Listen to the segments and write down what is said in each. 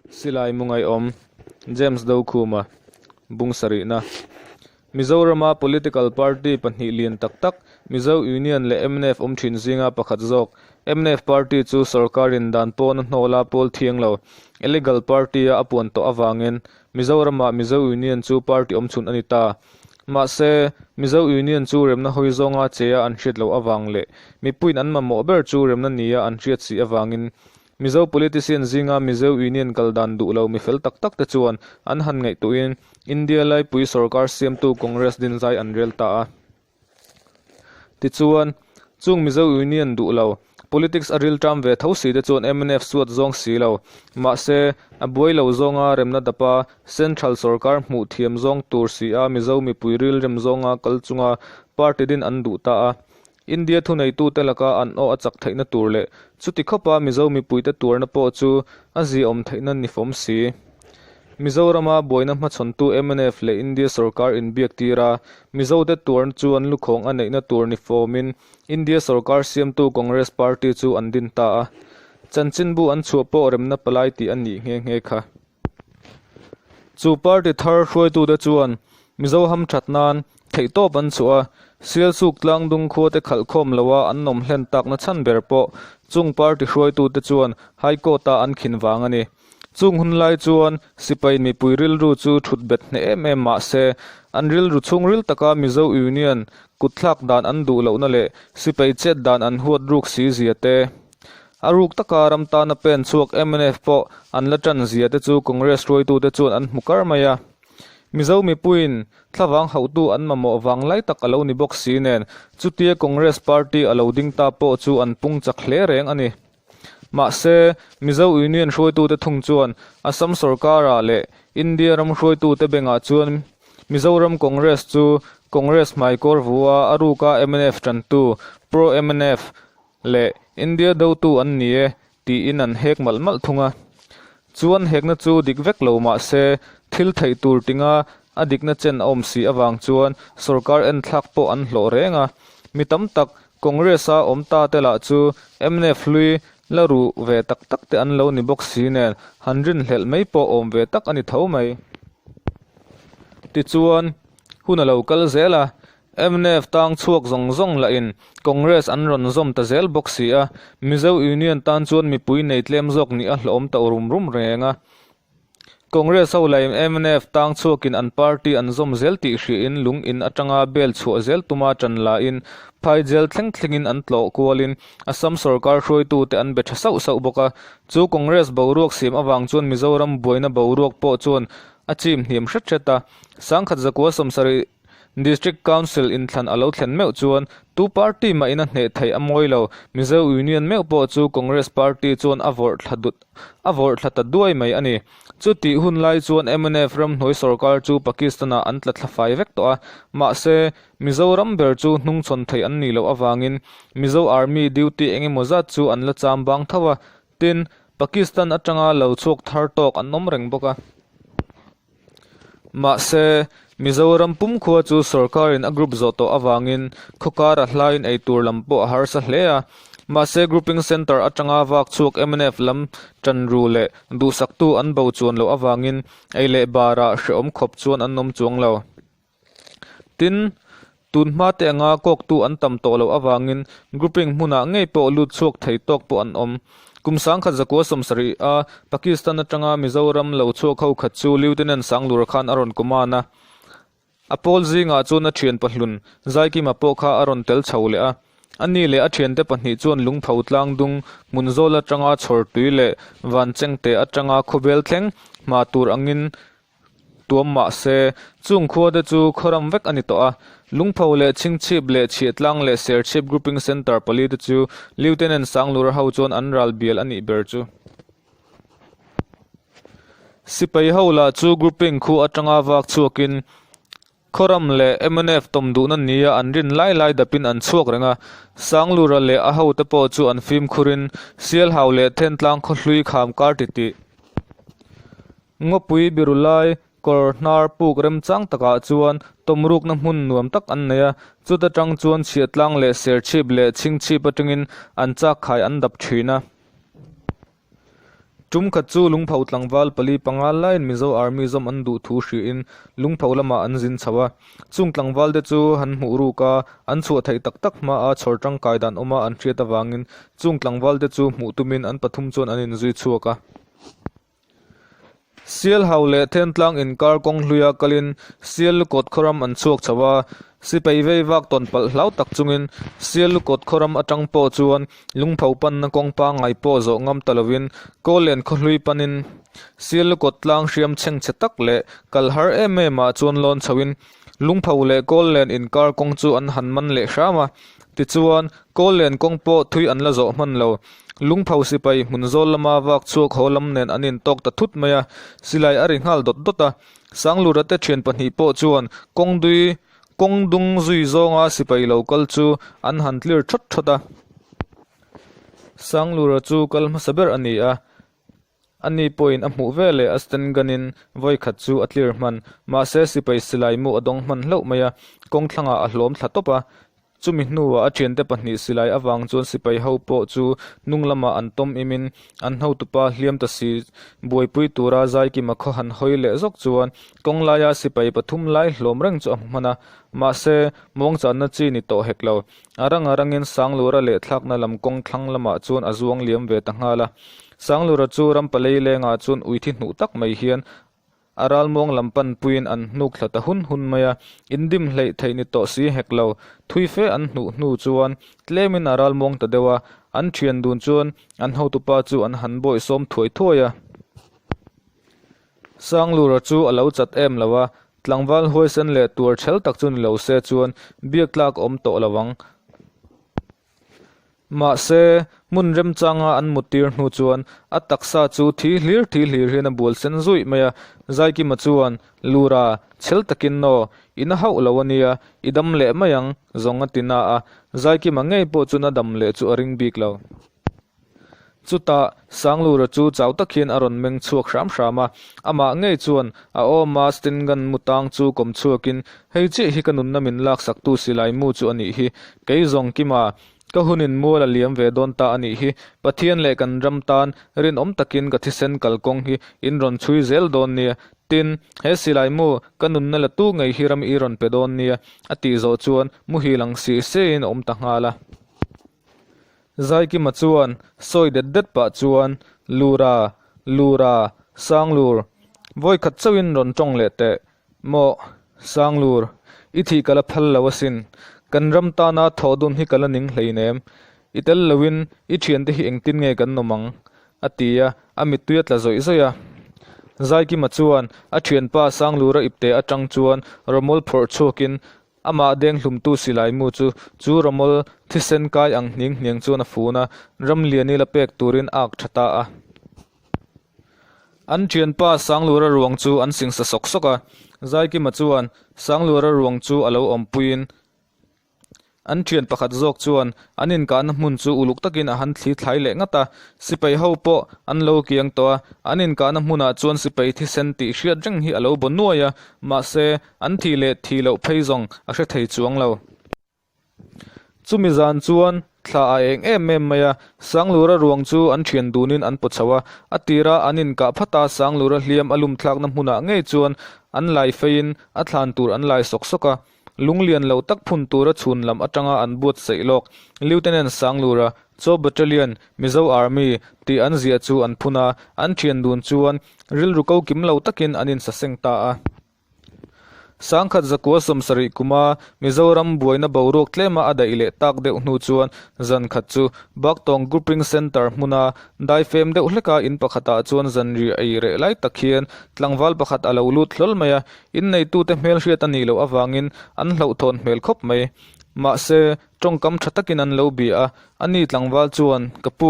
Silai mu ngaihawm, James Dokhuma, Bung sarihna. Mizorama political party pahnih lian tak tak, Mizo Union leh mnf awm thin zinga pakhat zawk, mnf party chu sorkarin dan pawna hnawla pawl thiang lo, illegal party-a a puan tawh avangin Mizoramah Mizo Union chu party awmchhun a ni ta. Mahse, Mizo Union chu remna hawi zawnga che-a an hriat loh avang leh mipuiin an mamawh ber chu remna nia an hriat si avangin Mizo politician zinga Mizo Union kal dan duh lo mi fel tak tak te chuan an han ngaihtuahin India laipui sorkar siamtu Congress din zai an rel ta a. Tichuan, chung Mizo Union duh lo, politics a ril ṭam ve tho si te chuan mnf suat zawng si lo. Mahse, a buai lo zawnga remna dapa Central sorkar hmuh thiam zawng tur si a Mizo mipui rilrem zawnga kal chunga party din an duh ta a. India thuneitute laka an aw a chak theihna tur leh chuti khawpa Mizo mipuite tuarna pawh chu a ziaawm theihna ni fawm si. Mizorama buaina hmachhawntu mnf leh India sorkar inbiak tir a, Mizote tuarna chu an lukhawng a neihna tur ni fawmin India sorkar siamtu Congress party chu an din ta a. Chanchinbu an chhuah pawh remna palai tih a nih nghe nghe kha. Chu party thar hruaitute chuan Mizo hamthat nan theihtawp an chhuah a, Sialsuk tlangdung khuate khalh khawm loa an nawm hlen takna chhan ber pawh chung party hruaitute chuan High Court-a an khin vang a ni. Chung hun lai chuan sipai mipui rilru chu thut bet hneh em em mah se, an rilru chhungril taka Mizo Union kutthlak dan an duh lohna leh sipai chet dan an huat ruk si zia te, A ruk taka ram tana pen chhuak mnf pawh an la tan zia te chu Congress hruaitute chuan an hmu kar mai a. Mizo mipuiin thlavang hauhtu an mamawh vang lai tak a lo ni bawk si nen chutia Congress party a lo ding ta pawh chu an pung chak hle reng a ni. Mahse, Mizo Union hruaitute thung chuan Assam sorkara leh India ram hruaitute bengah chuan Mizoram Congress chu Congress hmaikawr vua a ruka mnf tantu, pro-mnf, leh India dotu an ni e tiin an hek malh malh thung a. Chuan hekna chu dik vek lo mah se thil theih tur tinga a dikna chen a awm si avang chuan sorkar enthlak pawh an hlawh reng a. Mi tam tak Congress-a awm ta te lah chu mnf hlui la ruh ve tak tak te an lo ni bawk si nen han rinhlelh mai pawh awm ve tak a ni tho mai. Tichuan, hun a lo kal zel a, Mnf tang chhuak zawng zawng lahin Congress an rawn zawm ta zel bawk si a, Mizo Union tan chuan mipui nei tlem zawk nih a hlawm ta rum rum reng a. Congress ho lahin mnf tang chhuakin an party an zawm zel tih hriain lung in atanga bel chhuah zel tuma ṭan lahin Phaijel thleng thlengin an tlawh kualin Assam sorkar hruaitute an be ṭha sauh sauh bawk a. Chu Congress boruak siam avang chuan Mizoram buaina boruak pawh chuan a chim hniam hret hret a, 1970 District Council inthlan a lo thlen meuh chuan tu party mah in a hneh theih a mawi lo. Mizo Union meuh pawh chu Congress party chuan a vawrh thla dut a vawrh thla ta duai mai a ni. Chutih hun lai chuan mnf ramhnuai sorkar chu Pakistan-ah an tla thla fai vek tawh a. Mahse, Mizoram ber chu hnungchhawn theih an nih loh avangin Mizo Army duty eng emaw zat chu an la cham bang tho a. Tin, Pakistan atanga lo chhuak thar tawk an awm reng bawk a. Mahse, Mizoram pum khua chu sorkarin a group zawh tawh avangin khawkar a hlaiin eitur lam pawh a harsa hle a. Mahse, grouping centre atanga vak chhuak mnf lam tanru leh duhsaktu an bo chuan loh avangin ei leh barah hrehawm khawp chuan an awm chuang lo. Tin, tun hma te anga kawktu an tam tawh loh avangin grouping hmunah ngei pawh lut chhuak thei tawk pawh an awm. Kum 1970 a Pakistan atanga Mizoram lo chhuak ho khat chu Lieutenant Sanglura khan a rawn command a. A pawl zingah chuan a thian pahlun Zaikima pawh kha a rawn tel chho leh a. Ani leh a thiante pahnih chuan lungpho tlang dung hmun zawl atanga chhawr tui leh van chengte atanga khawbel thleng hma tur angin Tuam mah se, chung khua te chu khawram vek a ni tawh a. Lungpho leh Chhingchhip leh Chhiahtlang leh Serchhip Grouping Centre pali te chu Lieutenant Sanglura ho chuan an ral bial a nih ber chu. Sipai ho lah chu grouping khu atanga vak chhuakin Khawram leh mnf tawm duhna nia an rin lai lai dapin an chhuak reng a. Sanglura leh a hote pawh chu an fimkhurin Sialhau leh Thentlang khawhlui kham kar titih. Ngawpui biru lai kawr hnar puk remchang takah chuan tawmrukna hmun nuam tak an nei a, chuta tang chuan chhiahtlang leh serchhip leh chhingchhip atangin an chak khai an dap thin a. Tum khat chu Lungpho tlangval pali panga laiin Mizo Army zawm an duh thu hriain Lungpho lamah an zin chho a. Chung tlangvalte chu han hmuh ruk a, an chhuah theih tak tak hmaa chhawr tangkai dan awma an hriat avangin chung tlangvalte chu hmuh tumin an pathum chuan an inzui chhuak a. Sialhau leh Thentlang inkar kawng hluia kalin Siallukawt khawram an chhuak chho a, sipai vei vak tawn palh hlau tak chungin Siallukawt khawram atang pawh chuan Lungpho panna kawng pangngai pawh zawh ngam ta lovin Kawllen khawhlui panin Siallukawt tlang hriam chhengchhe tak leh kal har em em ah chuan lawn chhoin Lungpho leh Kawllen inkar kawng chu an han man leh hram a, tichuan Kawllen kawng pawh thui an la zawh hman lo. Lungpho sipai hmun zawl lama vak chhuak haw lam nen an intawk ta thut mai a, silai a ri nghal dawt dawt a. Sanglura te thian pahnih pawh chuan kawngdui kawng dung zui zawnga sipai lo kal chu an han tlir thawt thawt a. Sanglura chu kal hmasa ber a ni a, ani pawhin a hmuh veleh a stand gun-in vawi khat chu a tlir hman, mahse sipai silai mu a dawng hman hlauh mai a, kawng thlangah a hlawm thla tawp a. Chumi hnuah a thiante pahnih silai avang chuan sipai ho pawh chu hnung lamah an tawm imin an hotupa hliam ta si buaipui tura Zaikima khaw han hawi leh zawk chuan kawng laia sipai pathum lai hlawm reng chu a hmu hman a, mahse muangchanna chi ni tawh hek lo. A rang a rangin Sanglura leh thlakna lam kawng thlang lamah chuan a zuang liam ve ta nghal a. Sanglura chu rampalei lengah chuan uithi hnuh tak mai hian A ralmuang lam pan puiin an hnuk thla ta hun hun mai a, indim hleih theih ni tawh si hek lo. Thui fe an hnuh hnu chuan tlemin a ralmuang ta deuh a, an thian dun chuan an hotupa chu an han bawih sawm thuai thuai a. Sanglura chu a lo chat em lo a, tlangval huaisen leh tuar chhel tak chu ni lo se chuan biak tlak awm tawh lo ang. Mahse, hmun remchanga an muttir hnu chuan a taksa chu thi hlir thi hlir hian a bual sen zuih mai a. Zaikima chuan, Lura, chhel takin naw, i na hauh lo a nia, i dam leh mai ang, zawng a ti na a. Zaikima ngei pawh chuan a dam leh chu a ring bik lo. Chutah, Sanglura chu chau tak hian a rawn meng chhuak hram hram a, amah ngei chuan a awma Stengun mu tang chu kawm chhuakin, Hei chiah hi ka nunna min laksaktu silai mu chu a nih hi, kei zawng Kima, ka hunin mual a liam ve dawn ta a nih hi, Pathian leh kan ram tan rinawm takin ka thisen kalkawng hi in rawn chhui zel dawn nia, tin, he silai mu ka nunna la tu ngei hi ram i rawn pe dawn nia, a tih zawh chuan muhil ang si sein a awm ta nghal a. Zaikima chuan sawi det det pah chuan, Lura, Lura, Sanglur, vawikhat chauhin rawn tawng leh teh. Maw, Sanglur, i thih ka la phal lo asin. Kan ram tana thawh dun hi ka la ning hleinem. I tel loin i thiante hi engtin nge kan awm ang? a ti a, a mittui a tla zawih zawih a. Zaikima chuan a thianpa Sanglura ipte atang chuan rawmawl phawrh chhuakin Amah denghlumtu silai mu chu chu rawmawl thisen kai ang hning hniang chuan a fun a, Ramliani la pek turin a ak tha ta a. An thianpa Sanglura ruang chu an singsa sawk sawk a, Zaikima chuan Sanglura ruang chu a lo awmpuiin an thian pakhat zawk chuan an inkahna hmun chu uluk takin a han thli thlai leh ngat a, sipai ho pawh an lo kiang tawh a, an inkahna hmunah chuan sipai thisen tih hriat reng hi a lo baw nuai a, mahse An thih leh thih loh phei zawng a hre thei chuang lo. Chumi zan chuan thla a eng em em mai a, Sanglura ruang chu an thian dunin an paw chho a, a tira an inkah phat a, Sanglura hliam a lum thlakna hmunah ngei chuan an lai feiin a thlan tur an lai sawk sawk a, lunglian lo tak phun tura chhun lam atanga an buatsaih lawk Lieutenant Sanglura, Chaw Battalion, Mizo Army, tih an ziah chu an phun a, an thian dun chuan rilru ko kim lo takin an insaseng ta a. Sangkhat zakua sawmsarih kuma Mizoram buaina boruak tlema a daih leh tak deuh hnu chuan zan khat chu Baktawng Grouping Centre hmuna daifem deuh hleka in pakhatah chuan zanriah ei reh lai tak hian tlangval pakhat a lo lut hlawl mai a, inneitute hmelhriat a nih loh avangin an hlauhthawn hmel khawp mai. Mahse, tawngkam tha takin an lo bia a, ani tlangval chuan, Ka pu,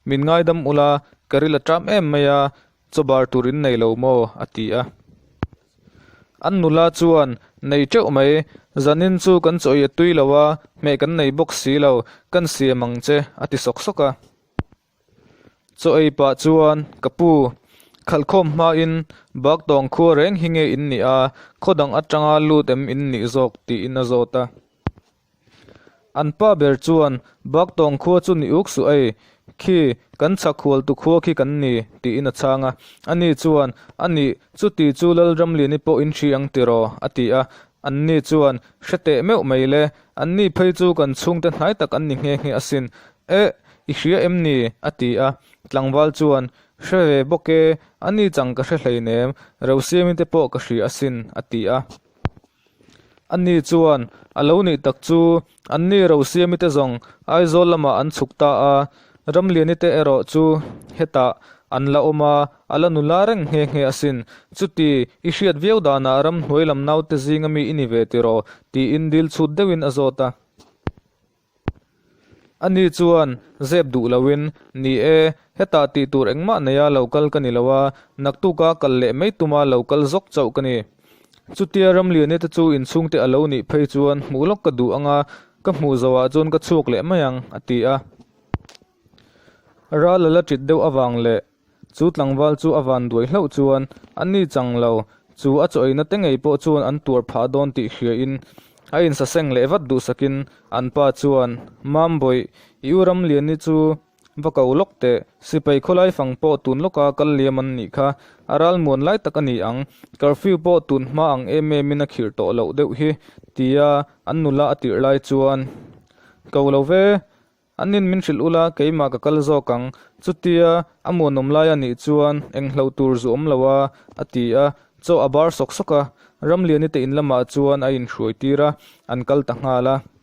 min ngaidam ula, ka ril a ṭam em mai a, Chaw bar tur in nei lo maw? a ti a. An nula chuan, Nei teuh mai, zanin chu kan chaw ei a tui lo a, hmeh kan nei bawk si lo, kan siam ang che, a ti sawk sawk a. Chaw ei pah chuan, Ka pu, khalhkhawm hmain Baktawng khua reng hi nge in nih a, khaw dang atanga lut em in nih zawk? tiin a zawt a. An pa ber chuan, Baktawng khua chu ni uk suh ei. Khi, kan chhak hualtu khua khi kan ni, tiin a chhang a. Ani chuan, Anih, chuti chu Lalramliani pawh in hri ang tiraw? a ti a. Anni chuan, Hre teh meuh mai le, anni phei chu kan chhungte hnai tak an ni nghe nghe asin. Eh, i hria em ni? a ti a. Tlangval chuan, Hre ve bawk e, ani chang ka hre hleinem, Rosiami te pawh ka hria asin, a ti a. Ani chuan, A lo nih tak chu, anni Rosiami te zawng Aizawl lamah an chhuk ta a, Ramliani te erawh chu hetah an la awm a, a la nula reng nghe nghe asin. Chuti, i hriat viau danah ramhnuai lam naute zinga mi i ni ve tiraw? tiin dil chhut deuhin a zawt a. Ani chuan zep duh loin, Ni e, hetah tih tur engmah neia lo kal ka ni lo a, naktuka kal leh mai tuma lo kal zawk chauh ka ni. Chutia Ramliani te chu inchhungte a lo nih phei chuan hmuh lawk ka duh anga ka hmuh zohah chuan ka chhuak leh mai ang, a ti a. Ral a la ṭit deuh avang leh chu tlangval chu a van duai hlauh chuan a ni chang lo, chu a chaw eina te ngei pawh chuan an tuar phah dawn tih hriain a insaseng leh vat duhsakin an pa chuan, Mambawih, i u Ramliani chu va ko lawk teh, sipai khawlai fang pawh tun lawka kal liam an nih kha, a ralmuan lai tak a ni ang, curfew pawh tun hma ang em emin a khirh tawh loh deuh hi, tia an nula a tirh lai chuan, Ko lo ve, An in min hrilh ula, keimah ka kal zawk ang. Chutia a muanawm lai a nih chuan eng hlo tur zu awm lo a, a ti a. Chaw a bar sawk sawk a, Ramliani te in lamah chuan a inhruai tir a, an kal ta nghal a.